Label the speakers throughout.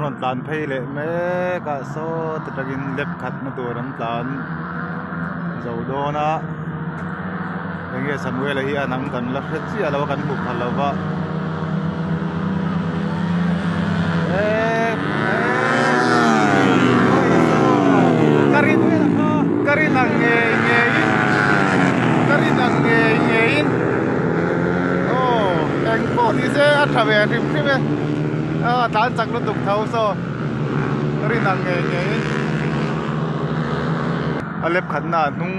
Speaker 1: rawn tlan phei leh mek a sawt atangin lap khat na tur an tlan zo dawn a enge Samuel a hi a nang kan la hre chiah lo a kan hmu pha lo va ka rin ka rin ang ngei ngeiin ka rin ang ngei ngeiin aw eng pawh ni se a tha ve hrim hrim e a tlan chak lutuk tho saw ka rin ang ngei ngeiin a lep khatna ah hnung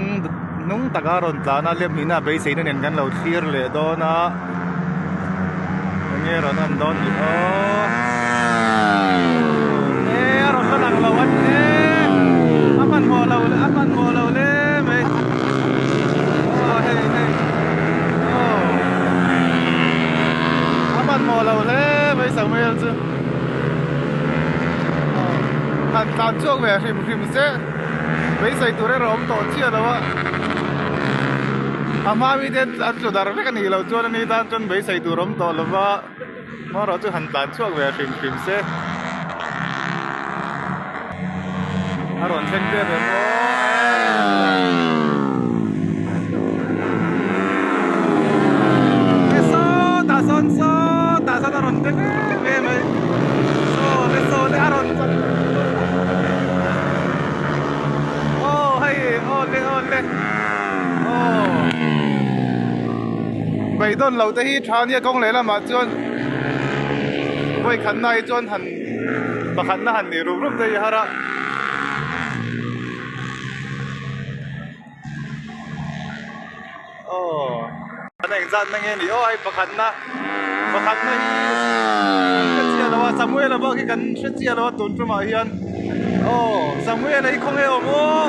Speaker 1: hnung taka rawn tlan a lep hnihna beiseina nen kan lo thlir leh dawn a enge rawn en dawn ni aw e a rawn la lang lo a ni e a hmanhmawh lo a hmanhmawh lo hle mai aw hei hei aw a hmanhmawh lo hle mai Samuel chu han tlan chhuak ve hrim hrim se beisei tur erawh awm tawh chiah lo a a hma mi te an tlu dar vek a nih loh chuan ani tan chuan beisei tur awm tawh lo va hmanraw chu han tlan chhuak ve hrim hrim se a rawn thleng vel em aw e saw tah sawn saw tah sawn a rawn thleng em em mai saw le saw le a rawn Aw hei aw le aw le aw beidawn loh te hi tha nia kawng leh lamah chuan vawi khatna hi chuan han pakhatna han nih rup rup te hi har a. Aw an engzat na nge ni aw hei pakhatna pakhatna hi kan hre chiah lo a Samuel a bak hi kan hre chiah lo a tun tumah hian aw Samuel a hi khawnge awm aw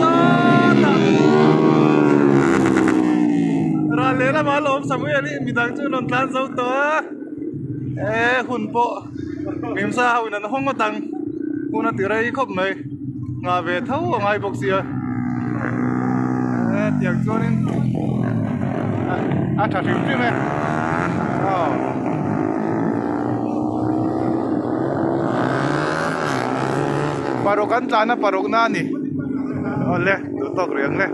Speaker 1: sawtah ral leh lamah a lawm Samuel hi midang chu an rawn tlan zo tawh a e hun pawh mimsa ho in an hawng ngawt ang hun a ti rei khawp mai. Nghah ve tho a ngai bawk sia tiang chuanin a tha hrim hrim e aw paruk an tlan a paruk na a ni awle duh tawk rih ang le.